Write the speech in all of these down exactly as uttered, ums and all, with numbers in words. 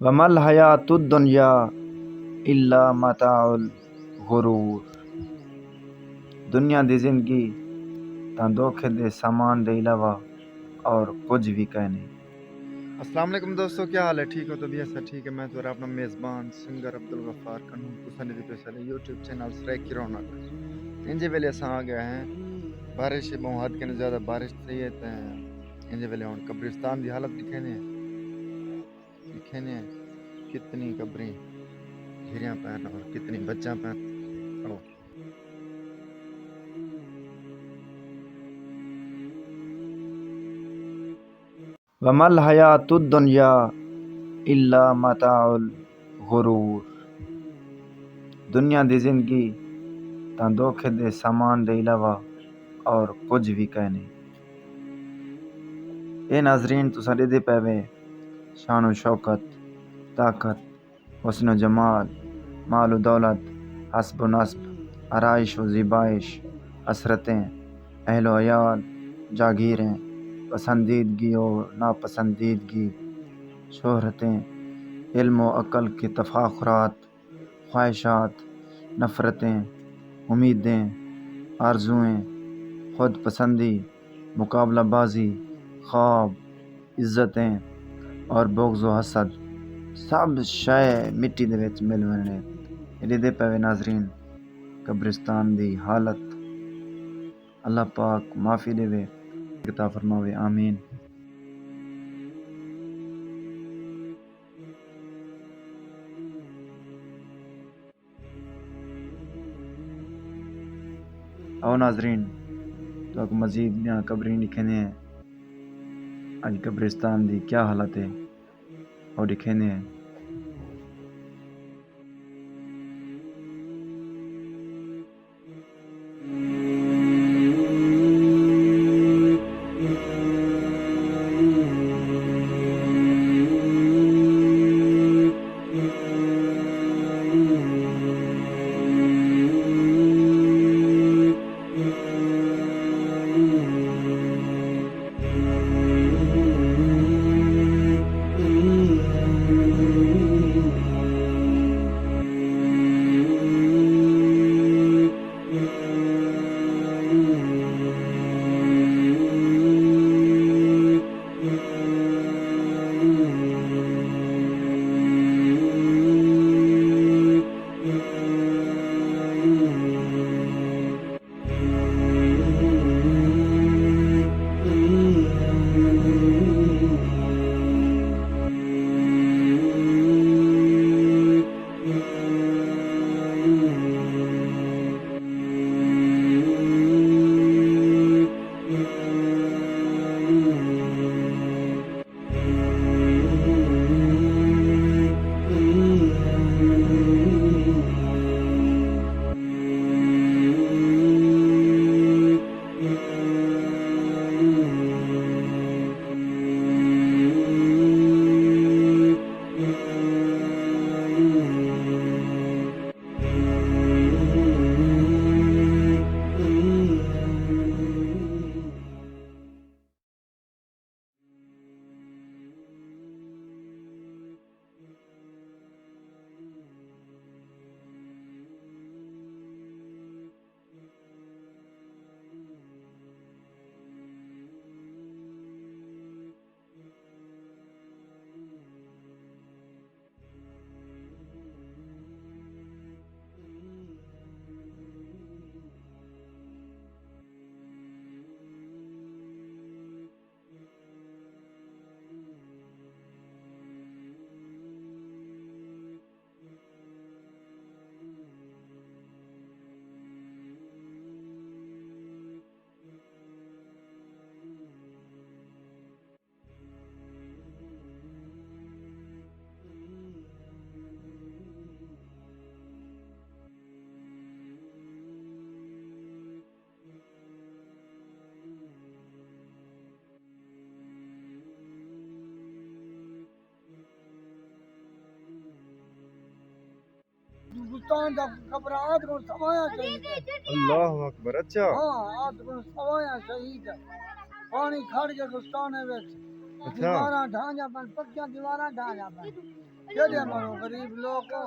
وما الحیات الدنیا الا متاع الغرور۔ دنیا دی زندگی تاں دھوکے دے سامان دے علاوہ اور کجھ وی کائنی۔ السلام علیکم دوستو، کیا حال ہے؟ ٹھیک ہو؟ طبیعت سب ٹھیک ہے؟ میں تہاݙا اپݨا میزبان سنگر عبدالغفار کنوں، تساں ݙیہدے پئے ساݙے یوٹیوب چینل سرائیکی رونق۔ انجے ویلے اساں آ ڳئے ہیں، بارش ہے ٻہوں، حد کنوں زیادہ بارش تھئی ہے تے انجے ویلے ہݨ قبرستان دی حالت ݙکھیندے ہیں، ݙکھیندے ہیں کتنی قبریں گھریاں پئن اور کتنی بچاں پئن۔ آؤ۔ وما الحیات الدنیا الا متاع الغرور۔ دنیا دی زندگی تاں دھوکے دے سامان دے علاوہ اور کجھ وی کائنی۔ اے ناظرین، تساں ݙیہدے پئے وے شان و شوکت، طاقت، حسن و جمال، مال و دولت، حسب و نسب، آرائش و زیبائش، حسرتیں، اہل و عیال، جاگیریں، پسندیدگی و ناپسندیدگی، شہرتیں، علم و عقل کے تفاخرات، خواہشات، نفرتیں، امیدیں، آرزوئیں، خود پسندی، مقابلہ بازی، خواب، عزتیں اور بغض و حسد، سب شے مٹی دے وچ مل ویندے۔ اے ݙیہدے پئے وے ناظرین، قبرستان دی حالت۔ اللہ پاک معافی ݙیوے، عطا فرماوے، آمین۔ او ناظرین، تہاکوں مزید ٻیاں قبریں ݙکھیندے ہیں۔ اڄ قبرستان دی کیا حالت ہے، او ݙکھیندے ہیں۔ ہندوستان دا قبر آدھ کوں سوایا شہید ہے۔ اللہ اکبر، اچھا۔ ہاں، آدھ کوں سوایا شہید ہے۔ پاݨی کھڑ ڳئے گستانے وچ۔ اچھا۔ دیواراں ڈھانجا پن، پکیاں دیواراں ڈھانجا پن۔ کیڑھے ماݨو غریب لوک ہو؟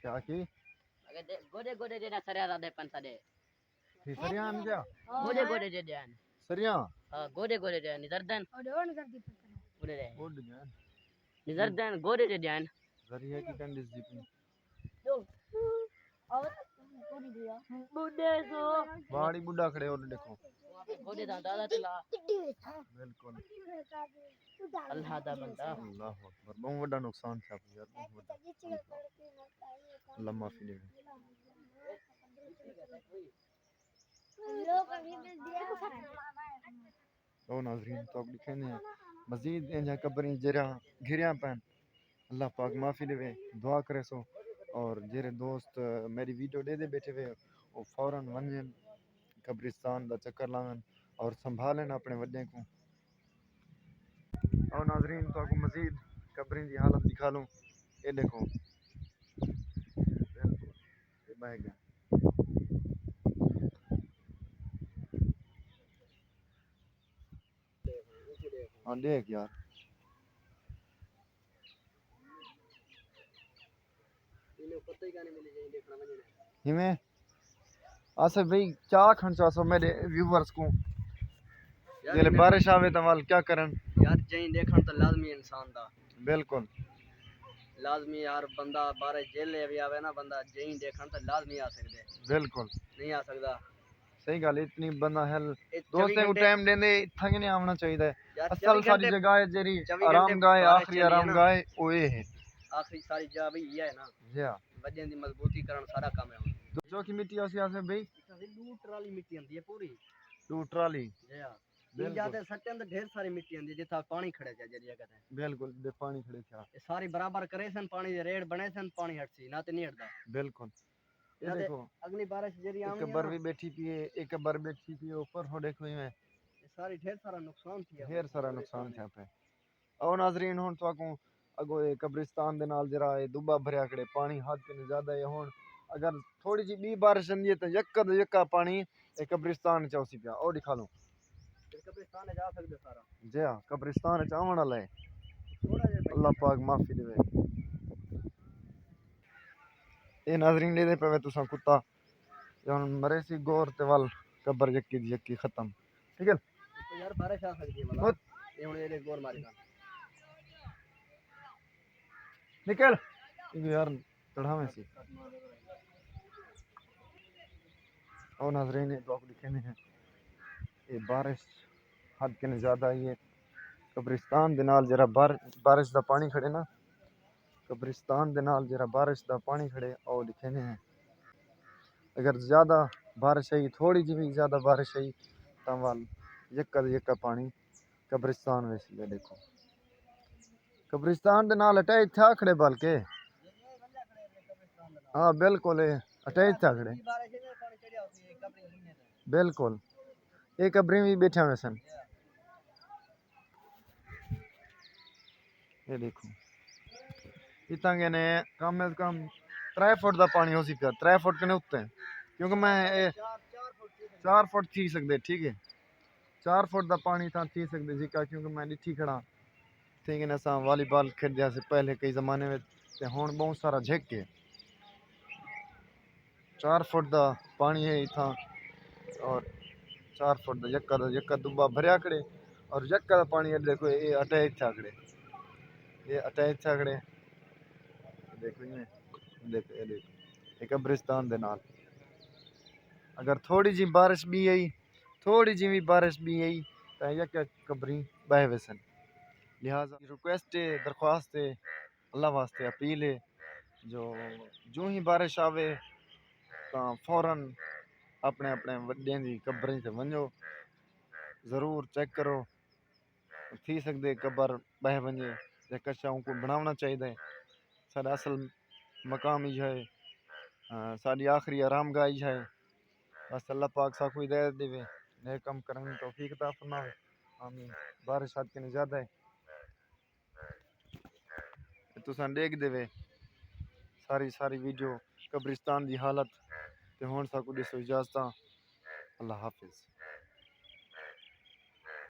کیا کی؟ اگر دے-، گوڈے گوڈے جیڑھا سریا دا دے پن ساڈے۔ تھی سریاں آن کیا؟ گوڈے گوڈے جیڑھے ہن۔ سریاں؟ ہاں، گوڈے گوڈے جیڑھے نظر دین۔ اڈے ہن کر دی پتہ۔ اڈے رہے۔ گڈ جان۔ نظر دین گوڈے جیڑھے ہن۔ ذریعہ کی کن ڈس دی پئی۔ بڈھے سو۔ باڑی بڈھا کھڑے ہو ڈیکھو۔ گوڈے دا دادا ٹلا۔ بالکل۔ اللہ دا بندہ۔ اللہ اکبر۔ بہت وڈا نقصان تھیا پیا یار، بہت وڈا۔ اللہ معافی ڈے۔ او ناظرین، تہاکوں ݙکھیندے ہیں مزید اینجھاں قبریں جیڑھیاں گھریاں پئن۔ اللہ پاک معافی ݙیوے، دعا کریسو۔ اور جیڑھے دوست میݙی ویڈیو ݙیہدے ٻیٹھے وے، او فوراً ونڄن، قبرستان دا چکر لاون اور سنبھالن اپݨے وݙیں کوں۔ او ناظرین، تہاکوں مزید قبریں دی حالت ݙکھالوں۔ اے ݙیکھو، بالکل، اے ٻہہ ڳئے۔ ہاں، ݙیکھ یار۔ ایویں آسے بھئی، کیا آکھݨ چاہسو میݙے ویورز کوں؟ یار، جیلے میں بارش آوے تاں ول کیا کرن؟ یار، جئیں ݙیکھݨ تاں لازمی انسان دا۔ بالکل۔ لازمی ہر بندہ بارش جیلے وی آوے نا، بندہ جئیں ݙیکھݨ تاں لازمی آ سڳدے۔ بالکل۔ نہیں آ سڳدا۔ صحیح ڳالھ ہے، اتنی بندہ ہل اے چووی دوستیں کوں گھنٹے ٹائم ݙیندے، اتھاں کینے آوݨا چاہیدا ہے۔ یار، اصل چووی ساݙی گھنٹے، جگہ ہے جیڑھی چووی گھنٹے آرام گاہ ہے، بارش آخری چلی ہے آرام نا۔ گاہ ہے، او اے ہے۔ آخری ساری جا بھئی اے ہے نا۔ جی ہاں۔ وݙیں دی مضبوطی کرݨ ساݙا کم ہے ہݨ۔ جو کی مٹی آسی آسے بھئی؟ اتھاں ݙو ٹرالی مٹی آندی ہے پوری۔ ݙو ٹرالی۔ جی ہاں۔ بالکل۔ ایں جاتے سٹن تے ڈھیر ساری مٹی آندی ہے، جتھاں پاݨی کھڑے تھیا جیڑھی جگہ تے۔ بالکل، جتھے پاݨی کھڑے تھیا۔ اے ساری برابر کریسن، پاݨی دے ریڑھ بݨیسن، پاݨی ہٹسی، نہ تے نہیں ہٹدا۔ بالکل۔ اے نہ تے ݙیکھو، اڳلی بارش جیڑھی ہک آوݨی ہے قبر نا، وی ٻیٹھی پئی ہے، ہک قبر ٻیٹھی پئی ہے، اوپر ہو ݙیکھو ایویں۔ اے ساری ڈھیر سارا نقصان تھیا ڈھیر پیا۔ سارا نقصان تھیا پیا۔ او ناظرین، ہݨ تہاکوں اڳوں اے قبرستان دے نال جیڑھا اے دٻا بھریا کھڑے، پاݨی حد کنوں زیادہ اے۔ ہݨ اگر تھوڑی جی ٻی بارش آندی ہے تاں یکا دا یکا پاݨی اے قبرستان اچ آسی پیا۔ او ݙکھا لوں۔ پھر قبرستان اچ آ سڳدے سارا۔ جی ہاں، قبرستان اچ آوݨ والا ہے۔ تھوڑا جیہا اللہ پاک معافی ݙیوے۔ اے ناظرین، ݙیہدے پئے وے تساں کتا۔ اے ہݨ مریسی گور تے ول قبر یکی دی یکی ختم۔ ٹھیک ہے؟ یار، بارش آ سڳدی ہے، مطلب۔ اے ہݨ ایݙے گور ماری کھڑا۔ نکل۔ اے یار، چڑھاویں سی۔ او ناظرین، اے تہاکوں ݙکھیندے ہیں۔ اے بارش حد کنے زیادہ آئی ہے۔ قبرستان دے نال جڑا بار-، بارش دا پانی کھڑے نا، قبرستان دے نال جڑا بارش دا پانی کھڑے، او ݙکھیندے ہیں۔ اگر زیادہ بارش آئی، تھوڑی جی بھی زیادہ بارش آئی، تاں ول یکا دا یکا پانی قبرستان وچ ویسی۔ ݙیکھو، قبرستان دے نال اٹیچ تھیا کھڑے، بلکہ ہاں، بالکل، اے اٹیچ تھیا کھڑے۔ بالکل، اے قبریں بھی ٻیٹھیاں ویسن۔ اے ݙیکھو، اتھاں کنے کم از کم ترے فٹ دا پانی ہوسی پیا، ترے فٹ کنے اتے، کیونکہ میں اے چار فٹ تھی سڳدے، ٹھیک ہے، چار فٹ دا پانی تاں تھی سڳدے جیکا، کیونکہ میں ݙٹھی کھڑا۔ تھیں کنے اساں والی بال کھیݙدے ہاسے پہلے کئی زمانے وچ، تے ہݨ ٻہوں سارا جھک ہے۔ چار فٹ دا پانی ہے اتھاں، اور چار فٹ دا یکا دا یکا دبا بھریا کھڑے، اور یکا دا پانی اے ݙیکھو، اے اٹیچ تھیا کھڑے، اے اٹیچ تھیا کھڑے۔ ݙیکھو جی، ݙیکھو، اے ݙیکھو، اے قبرستان دے نال اگر تھوڑی جی بارش بھی آئی، تھوڑی جی بھی بارش بھی آئی، تاں یک یک قبریں بہہ ویسن۔ لہذا ریکویسٹ ہے، درخواست ہے، اللہ واسطے اپیل ہے، جو جوں ہی بارش آوے تاں فوراً اپݨے اپݨے وݙیں دی قبریں تے ونڄو، ضرور چیک کرو۔ تھی سڳدے قبر ٻہہ ونڄے، تے کچا اونکوں بݨاوݨا چاہیدا ہے۔ ساݙا اصل مقام ایہا ہے، آ، ساݙی آخری آرام گاہ ایہا ہے۔ بس اللہ پاک ساکوں ہدایت ݙیوے، نیک کم کرݨ دی توفیق عطا فرماوے۔ آمین۔ بارش حد کنے زیادہ ہے۔ تساں ݙیکھدے وے ساری، ساری ویڈیو قبرستان دی حالت، تے ہݨ ساکوں ݙیسو اجازتاں۔ اللہ حافظ۔